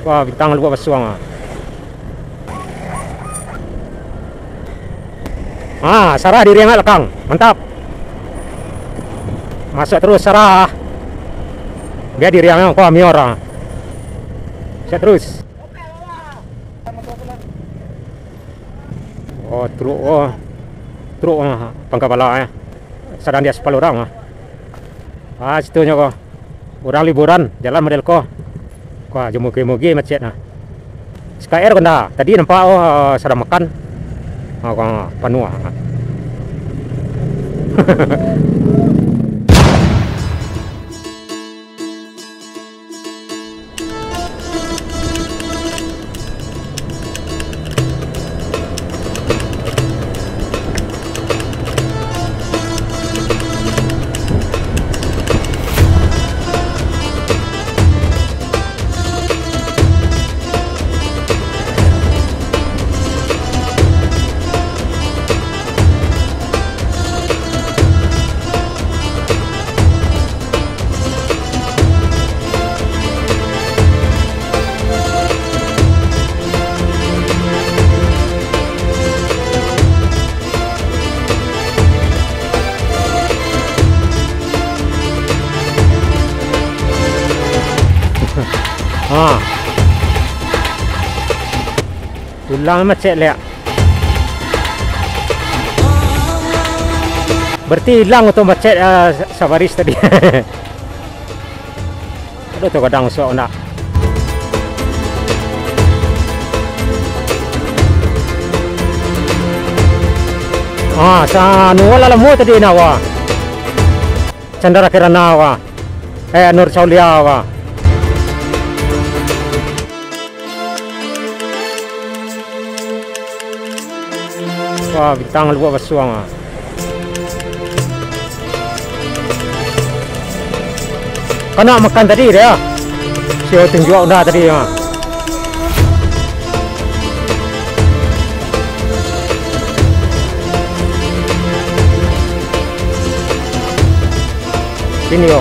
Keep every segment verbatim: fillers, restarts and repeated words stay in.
Wah, bintang lubuak basuang ah. Ah, sarah diri angak lakang. Mantap. Masuk terus sarah. Biar diri angak kau amior ah. Siap terus. Oh, truk, oh. Truk ah, pangka pala eh. Sadang di aspal urang ah. Ah, situnyo ko. Urang liburan, jalan model ko. Wah, jo moge-moge macet nah. S K R ko ndak? Tadi nampak, oh, sadang makan. Ah, ko, panuah. Ah. Ulang macet liak. Berarti ilang oto macet, ah, sabaris tadi. Aduh, tu kadang suak nak. Ah, sa-, anu lah lamo tadi nak wah. Chandra Kirana wah. Eh, Nur Chaulia wah. Wah, bintang lubuak basuang ah. Kan nak makan tadi dia. Sio tunjuak udah tadi ah. Sini yo.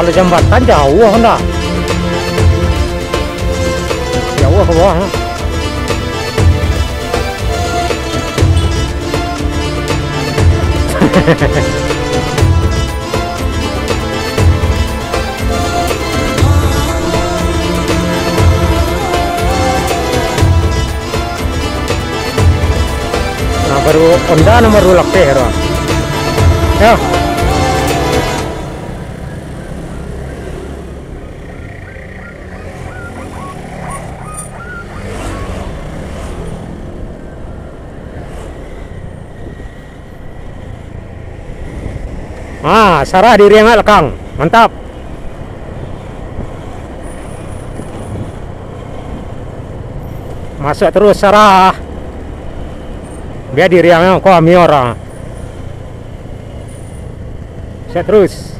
Kalau jambatan jauah ndak? Jauah ka bawah, ha? Nah, baru Honda nomor duo lapeh tu. Yo. Ah, sarah diri angak lakang. Mantap. Masuk terus, sarah. Biar diri angak ko amior ah. Siap terus.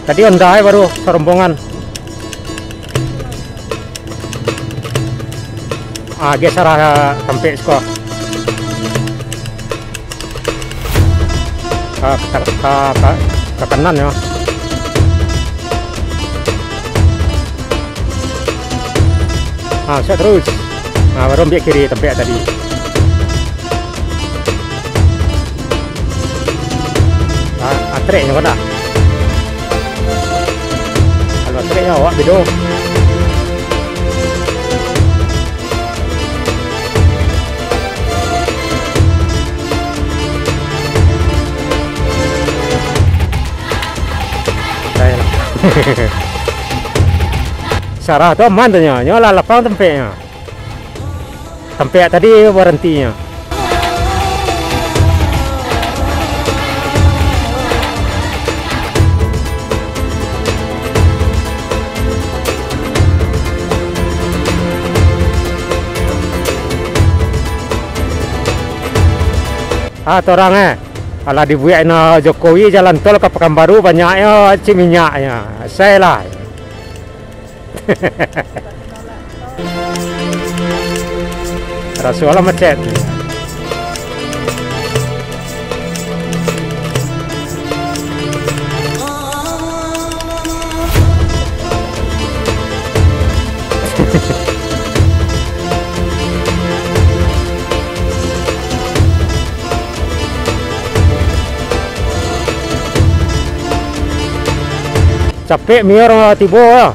Tadi Honda ai baru sarombongan. Ah, geser ah, tampek siko. Ka, ka, ka, ka, ka kanan yo. Ah, siap terus. Ah, baru ambiak kiri tampek tadi. Ah, atreknyo kan dah. Kalau atreknyo awak bedo. Sarah tu aman tu nyo, nyo lah lapang tampeknyo. Tampek tadi barantinyo. Ah, torang, eh. Alah dibuek no Jokowi jalan tol ka Pakanbaru, banyaknyo ciek minyaknyo. Sailah. Raso lah macet. Capek Mior tibo lah.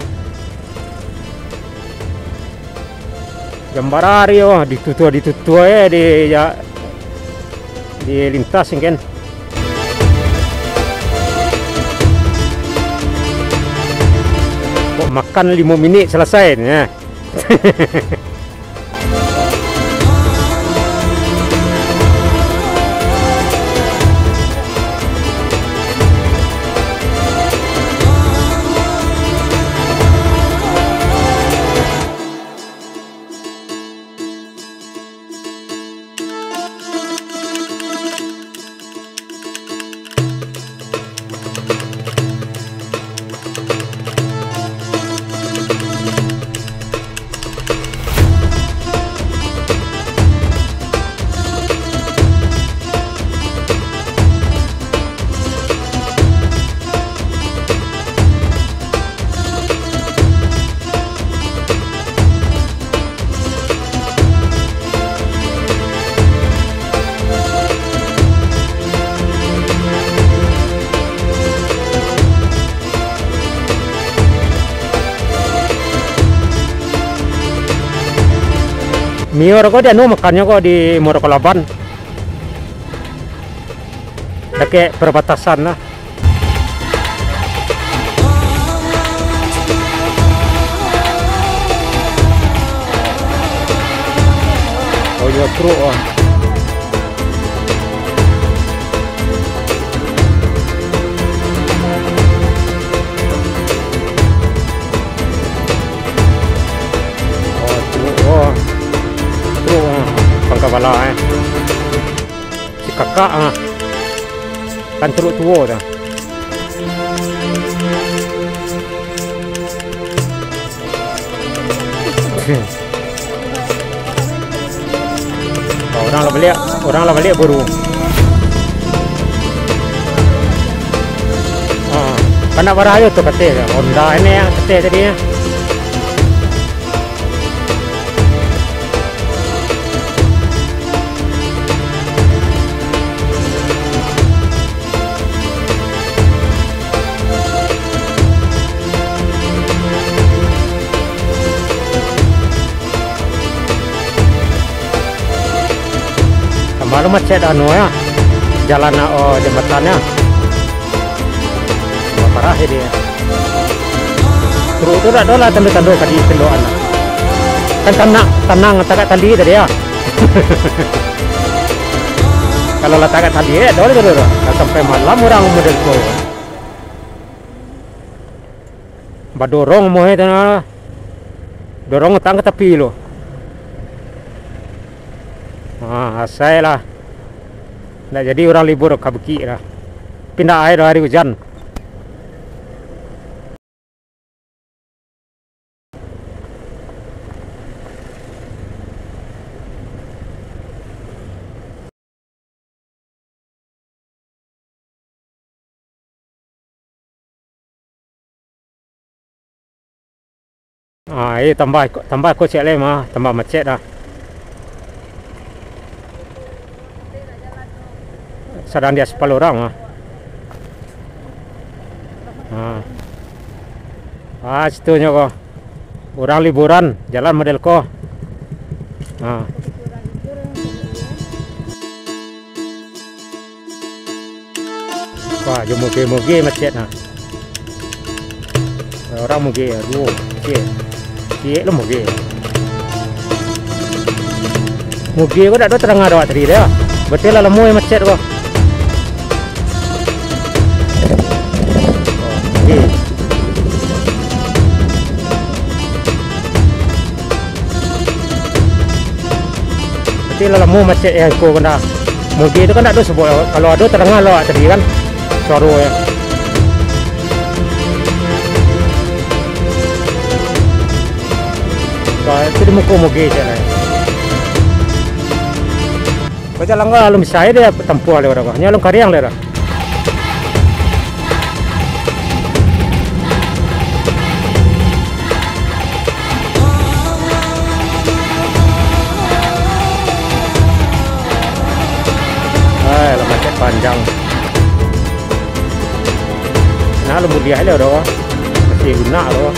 Jam bara ari, oh, ditutua-ditutua, eh, di, ya, dilintas, kan. Kok makan limo minik salasai, nah. Mior ko di anu, makannyo ko di Muaro Kolaban. Dakek perbatasan lah. Oh, iyo, truk, ah. Oh, truk, oh. Truk, ah. Pangka bala, eh. Si kakak, ah. Kan truk tuo tu. Oh, urang lah baliak, urang lah baliak buru. Ah, kandak barayo tu kateh tu. Honda ini yang kateh tadi, ya. Tambah lo macet anu, ya. Jalan, oh, jambatannyo. Parah ini, ya. Truk tu dak ado lah tando-tando ka ditendokan lah. Kan tanang, tanang tagak tali tadi, ya. Kalau lah tagak tali, eh, dak ado lah tu, tu. Lah sampai malam urang model tu. Badorong moh e tanang lah. Dorong utang ka tapi lo. Ha, asai lah. Ndak jadi urang libur ka bukik lah. Pindah ae doh ari ujan. Ah, eh, tambah, tambah ko ciek lai mah, tambah macet dah. Sadang di aspal urang mah. Ah. Ah, situnyo ko. Urang liburan, jalan model ko. Ah. Wah, jo moge-moge macet nah. Urang moge, duo, ciek. Ciek lo moge. Moge ko dak ado tarang ado tadi dah. Batua lah lamo macet ko. Moge. Tapi lah lamo macet ya ko kan dah. Moge tu kan tak ado sebab, kalau ado tadanga lah awak tadi kan suaro ya. Wah, itu di muko moge je lah. Bajalan ko alun bisa ae dia tampuah lewat apa. Nyo alun kariang lewat. Ai, lah macet panjang. Nah, alun buliah lewat doh. Masih lunak doh.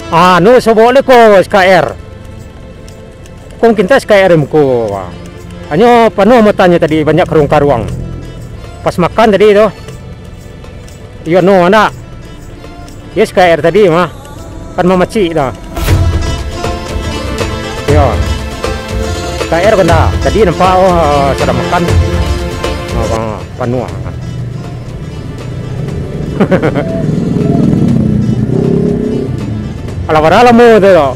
Anu, sobok le ko S K R. Kong kintas K R M ko. Hanyo panuah matannyo tadi, banyak karuang-karuang. Pas makan tadi tu. Iyo, no, anak. Yes, K R tadi mah. Kan mamacik dah. Iyo. K R kan dah. Tadi nampak, oh, sadang makan. Oh, panuah. Alah, padahal lamo tu, tu.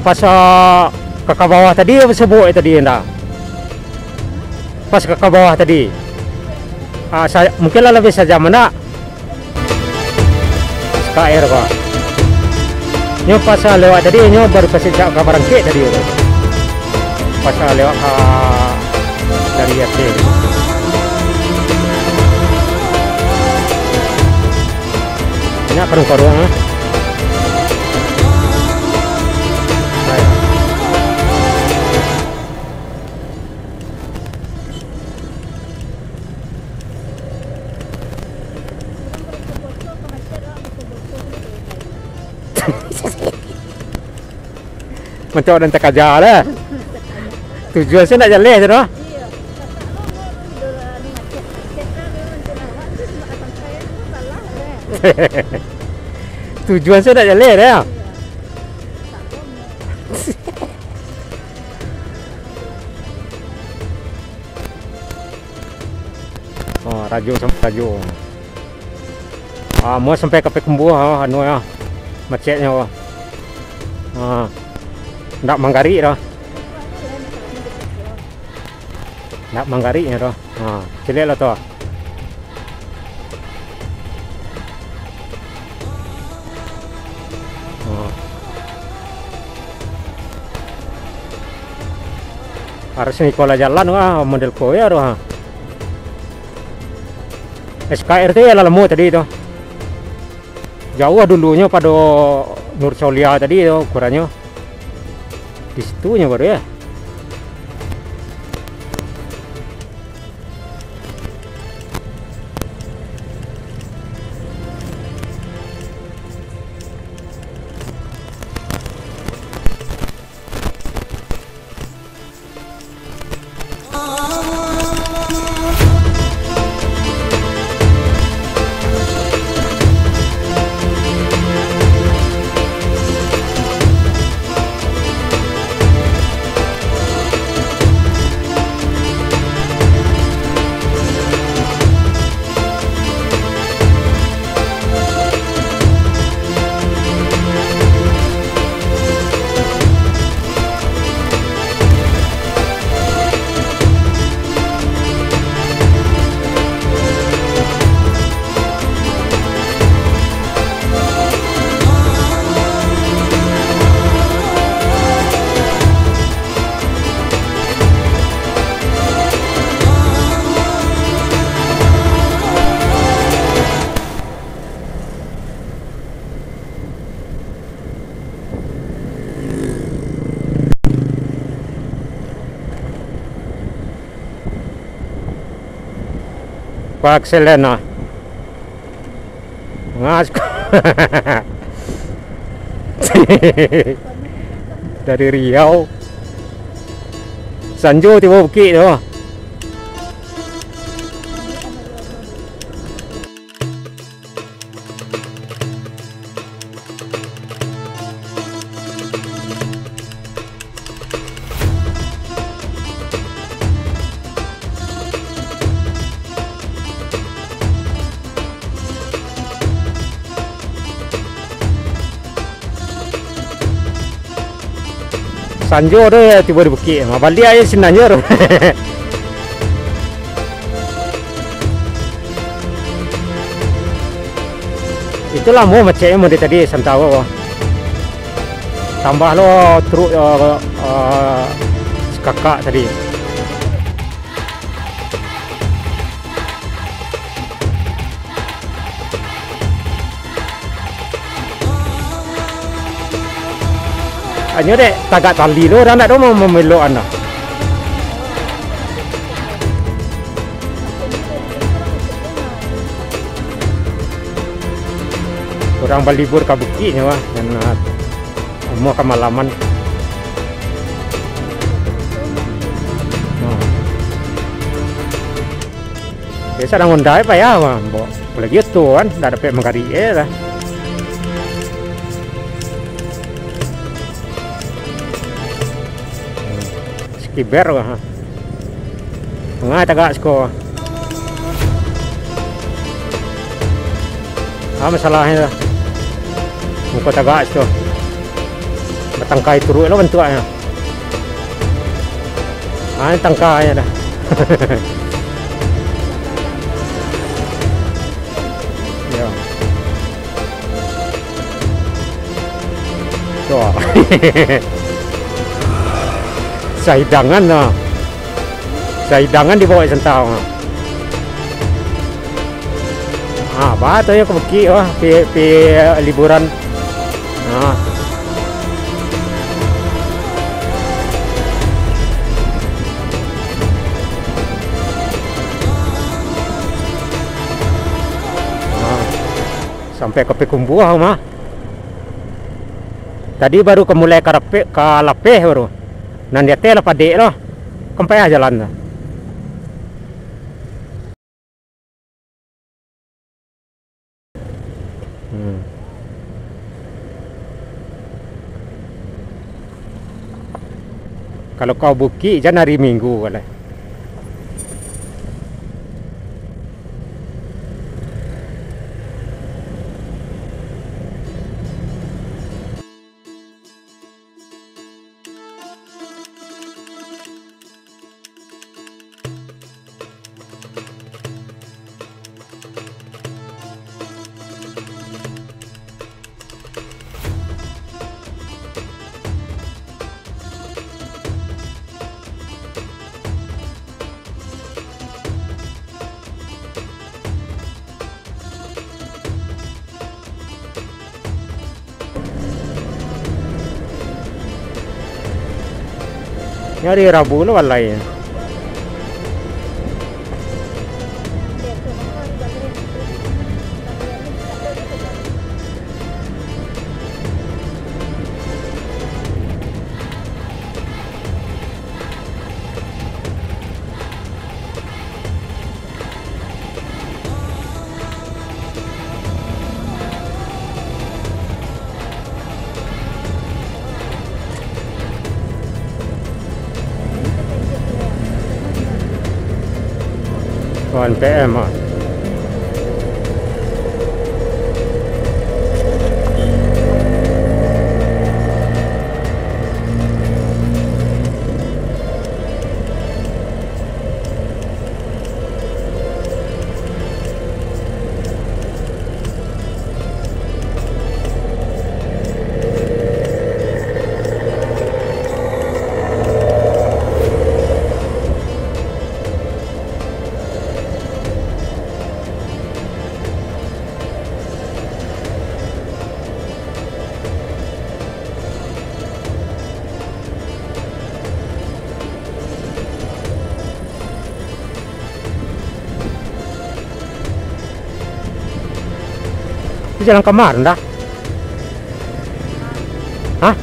Pas, ah, ka, ka bawah tadi, apa sebut tadi, ndak? Pas ka, ka bawah tadi. Ah, sa-, mungkin lah lebih sajam, ndak? Pas K R ko. Nyo pas, ah, lewat tadi, nyo baru kasih cak ka barangkek tadi tu. Pas, ah, lewat ka dari R T. Banyak karuang-karuang, ah. Macam orang takaja lah. Tujuan saya nak jaleh tu, noh. Tujuan saya nak jaleh dah. Oh, rajo sampai rajo. Ah, mau sampai ka Payakumbuah, ah, anu, ah, macetnyo, ah. Ah, ndak manggarik dah. Ndak manggariknyo dah. Ah, caliak lah tu. Oh. Harus ngiko lah jalan, wah, model ko ya, doh. S K R tu ya lah lamo tadi tu. Jauah dulunyo pado Nur Solia tadi tu, ukuranyo. Di situnyo baru ya. Pak Selena. Ngas. Dari Riau. Sanjo tibo bukik tu. Anjo tu yo tibo di bukik, mabaliak ajo sinan jo tu. Itu lamo macetnyo dari tadi, santaro. Tambah lo truk, eh, eh, sakakak tadi. Anyo dek tagak tali lo, dah ndak do mau mamilokan dah. Urang balibur ka bukiknyo, wah, nan, ah, amuah kamalaman. Nah. Biaso sadang onda payah, wah, mbok. Apolai oto kan, ndak dapek manggarik e lah. Sakiber, wah. Mangaa tagak siko. Ah, masalahnyo tu. Muko tagak situ. Batangkai turuik lo bantuaknyo. Ah, ni tangkainyo dah. Yo. Tuh. Sahidangan lah. Sahidangan dibawa santang. Ah, bah tu yo ka bukik, wah, pi, pi liburan. Ah. Ah. Sampai ka Payakumbuah mah. Tadi baru ka mulai ka rapek, ka lapeh baru. Nan di ateh lah padek lo. Kan payah jalan tu. Hmm. Kalau ka bukik, jan hari Minggu lah. Ni hari Rabu lo balai. Kawan P M ah. Itu jalan kamar, ndak? Hah?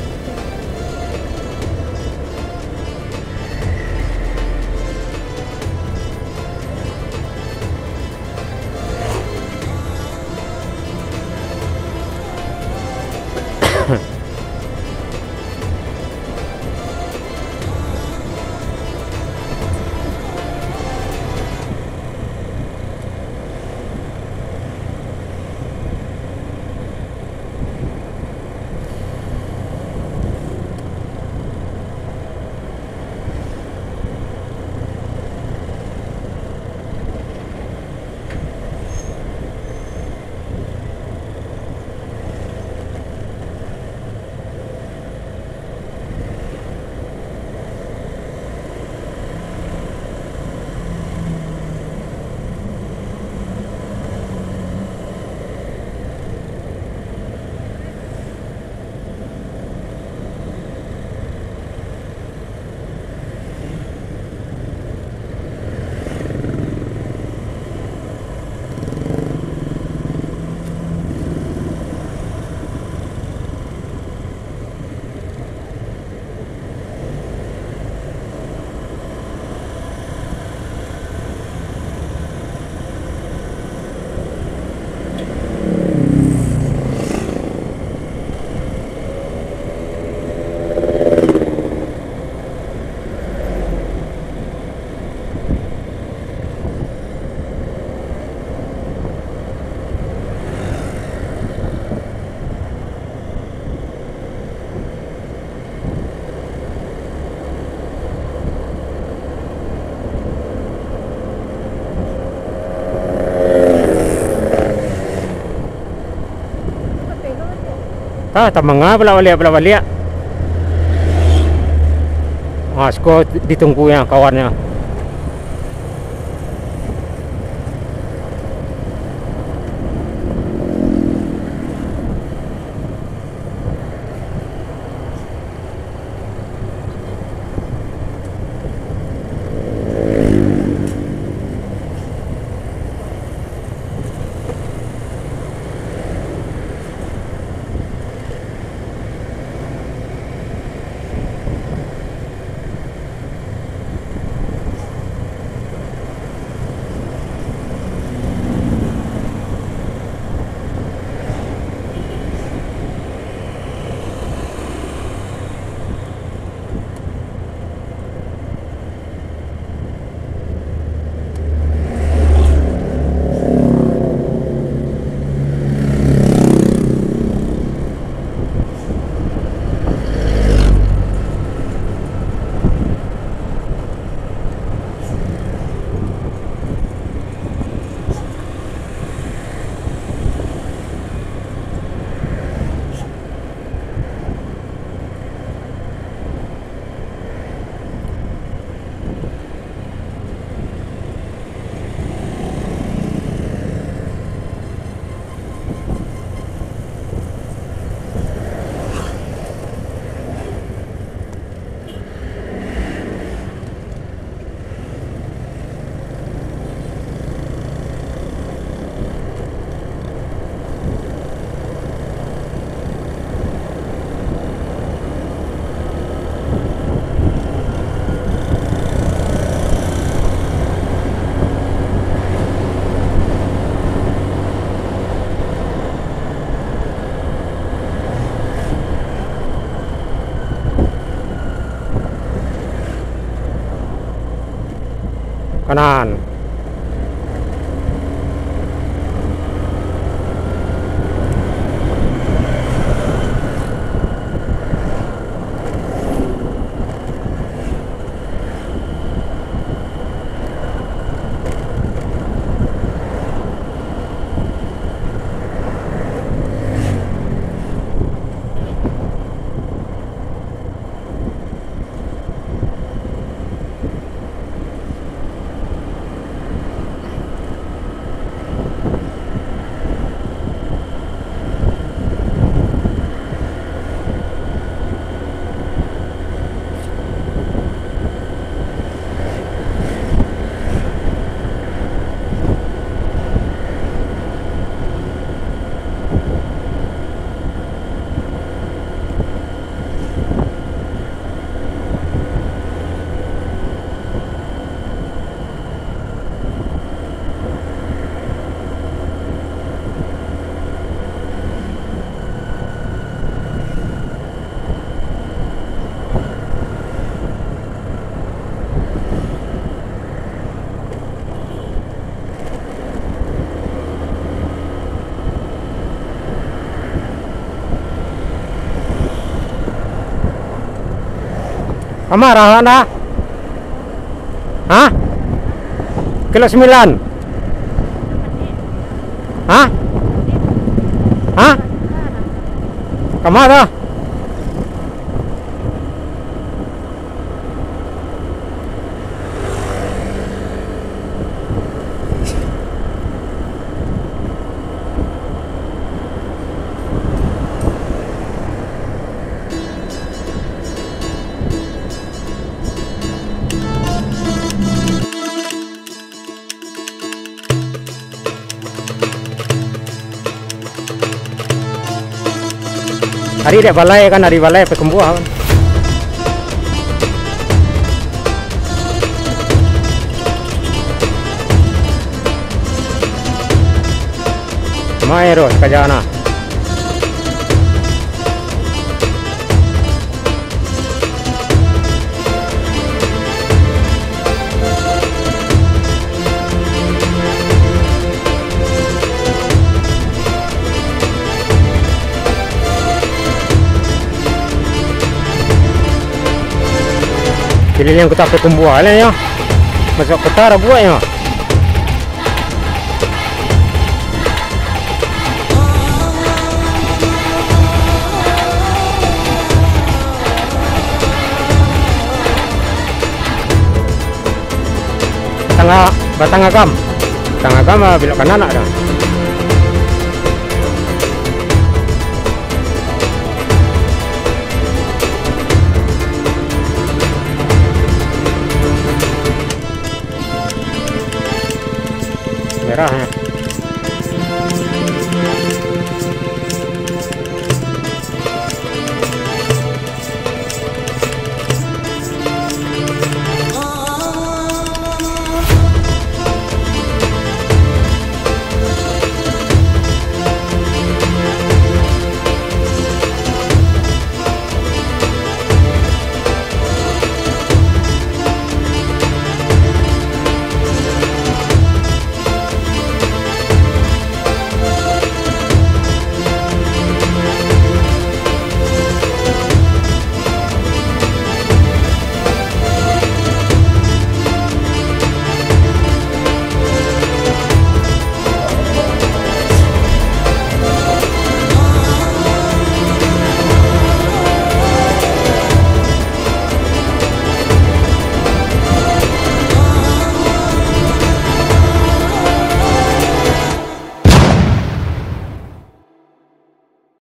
Ah, tamanga bolak-baliak, bolak-baliak. Ah, siko ditunggu yang kawannya. Kanan. Kama arahan dah? Hah? Kilo sambilan? Hah? Hah? Kama dah? Ari dek balai kan, ari balai pakai kumbuah kan. Mai ro, kaja na. Keliliang kota Payakumbuah lah, yo. Masuak kota rabuak, yo. Ah, Batang Agam. Batang Agam, ah, belok kanan nak dah.